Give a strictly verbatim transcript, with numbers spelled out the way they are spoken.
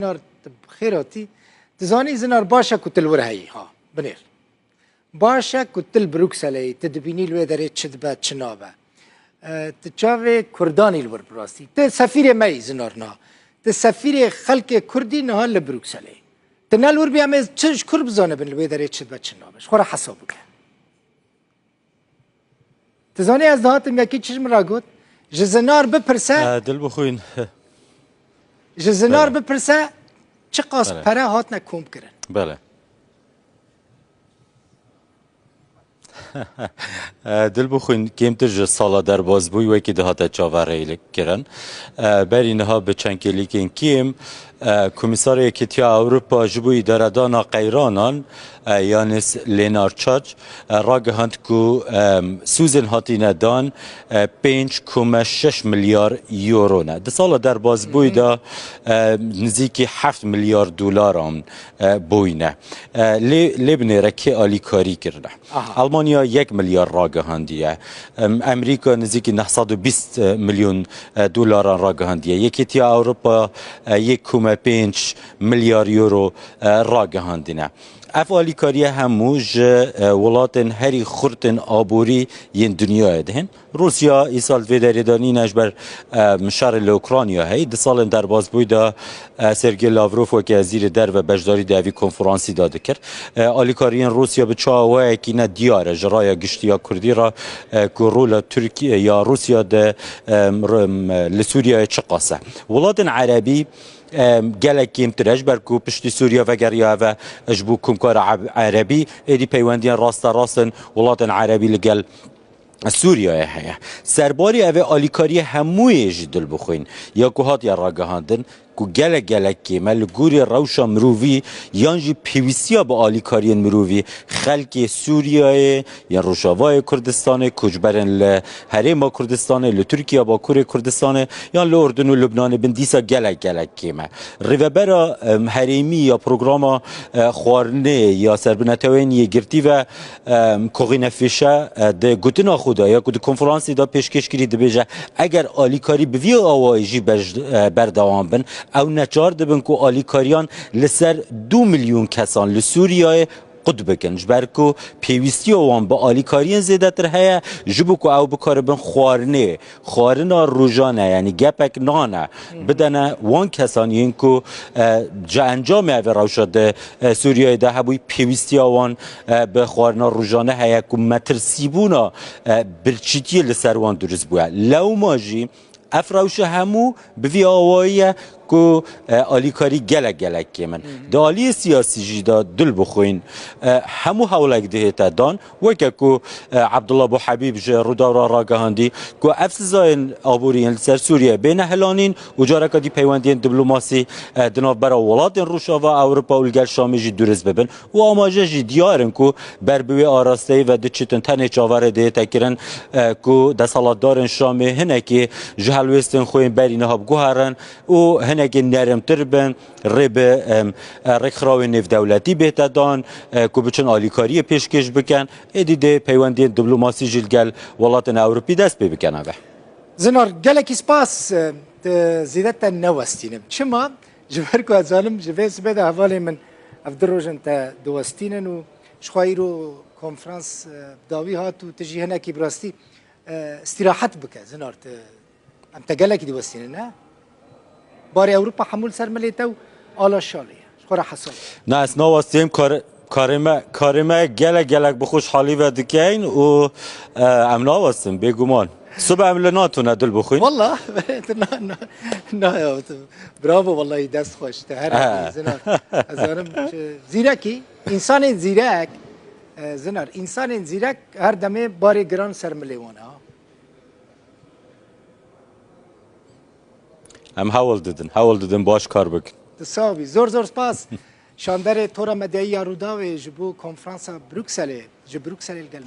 Zinar, tu bi xêr hatî. Tu zanî, Zinar, baş e ku tu li wir heyî, ha, binêr. Baş e ku tu li Brukselê yî, tu dibînî li wê derê çi dibe, çi nabe. E, tu çavê Kurdanî li wir bi rastî. Tu sefîrê me yî, Zinar, niha. Tu sefîrê xelkê Kurdî niha li Brukselê yî. Tu ne li wir bî, em ê çi ji Kurd bizanibin li wê derê çi dibe, çi nabe. Ji xwe re hesab bike. Tu zanî ez dihatim, yekî çi ji min re got? Ji Zinar bipirse, E, dil bixwîn. Ji Zinar Belê. bipirse, çiqas Belê. pere hatine komkirin? Belê. E, dil bixwîn, kêmtir ji sala derbasbûyî wekî dihate çaverêkirin. E, berî niha bi çend kêlîkên kêm, e, Komîsara Yekîtiya Ewropa ji bo îdaredana qeyranan, e, Yanis Lenarçaç, e, ragihand ku, e, sûzên hatine dan, e, pênc koma şeş milyar euro ne. Di sala derbasbûyî de, e, nizîkî heft milyar dolaran, e, bûyne. E, lê, lê binêre kê alîkarî kirine? Aha. Almanya yek milyar ragihandiye. Em, Amerîka nizîkî neh sed û bîst milyon, e, dolaran ragihandiye. Yekîtiya Ewropa, e, yek koma pênc milyar euro, e, ragihandine. Ev alîkariye hemû ji, e, welatên herî xurt ên aborî yên dinyayê dihên. Rûsya îsal di vê derê de nîne ji ber, e, şerê li Ukrayna heye. Di salên derbasbûyî de, e, Sergey Lavrov weke wezîrê derve beşdarî di evî konferansî de dikir. E, alîkariyên Rûsya bi çawa wayekî ne diyar e ji raya giştî ya Kurdî re, e, ku rola Tirkiye ya Rûsya de, e, r-, m-, li Sûriyeyê çiqas e. Welatên Erebî, e, gelek kêmtir e, ji ber ku piştî Sûriye vegeriya eve ji bo Komkara Eb-, Erebî, êdî peywendiyên rasterast in welatên Erebî li gel Sûriyeyê heye. Serbarî ev ê alîkariyê hemûyê jî dil bixwîn, ya ku hatiye ragihandin, ku gelek gelek kêm e li gorî rewşa mirovî yan jî pêwîstiya bi alîkariyên mirovî xelkê Sûriyeyê, yên Rojavayê Kurdistanê, koçberên li Herêma Kurdistanê, li Tirkiye, Bakurê Kurdistanê, yan li Urdun û Lubnanê bin dîsa gelek gelek kêm e. Rêvebera, em, herêmî ya programa, e, xwarinê ya Serbineteweyên Yekgirtî ve, em, Corinne Fischer, e, di gotina xwe de ya ku di konferansê de pêşkêş kirî dibêje, eger alîkarî bi vî awayî jî bej-, e, berdewam bin, ew neçar dibin ku alîkariyan li ser du milyon kesan li Sûriyeyê qut bikin, ji ber ku pêwîstiya wan bi alîkariyên zêdetir heye, ji bo ku ew bikaribin xwarinê, xwarina rojane, yanî gepek nane, bidene wan kesan yên ku, e, ji encamê ev rewşa di, e, Sûriyeyê de hebûyî, pêwîstiya wan, e, bi xwarina rojane heye ku metirsîbûna, e, birçîtiyê li ser wan dirust bûye. Lewma jî ev rewşa hemû bi vî awayî ye ku, e, alîkarî gelek gelek kêm in. Di aliyê siyasî jî de dil bixwîn, e, hemû hewlek dihête dan, weke ku, e, Abdullah Buhabîb ji Rûdaw re ragihandî ku ev sizayên aborî yên li ser Sûriye bêne hilanîn û careke dî peywendiyên diplomasî, e, di navbera welatên Rojava Ewropa û li gel Şamê jî durist bibin. Û amaje jî diyar in ku ber bi wê arasteyê ve diçitin, tenê çaverê dihête kirin, e, ku desthilatdarên Şamê hinekî ji helwêstên xwe yên berî niha biguherin û hinekî nerimtir bin, rê bi, em, e, rêkxirawên nêvdewletî bihête dan, e, ku biçin alîkariyê pêşkêş bikin, êdî dê peywendiyên diplomasî jî li gel welatên Ewropî dest pê bikin eve. Zinar, gelekî spas, e, te zêde te newestînim. Çima? Ji ber ku ez zanim, ji vê sibê de hevalên min ev du roj in te diwestînin û ji xwe îro konferans, e, dawî hat û tu jî hinekî bi rastî, e, îstîrahet bike, Zinar, tu, em te gelekî diwestînin, ne? Barê Ewropa hemû li ser milê te û ala şalê ye. Ji xwe re hesab. Na, ez nawestînim, kar-, karê me, karê me gelek gelek bi xweşhalî ve dikeyn û, e, em nawestin, bêguman. Sibe em li NATO ne, dil bixwîn. Wallah, na, na, na, ya, tu, bravo, wallahi dest xweş. Te her Eh. hebî, Zinar. Ez zanim, zîrekî, însanên zîrek, e, Zinar, însanên zîrek her demê barê giran ser milê wan e, ha. Em hewl didin, hewl didin baş kar bikin. Tu sax bî. Zor zor spas. Şanderê Tora Medyayî ya Rûdawê ji bo konferansa Brukselê, ji Brukselê li gel me.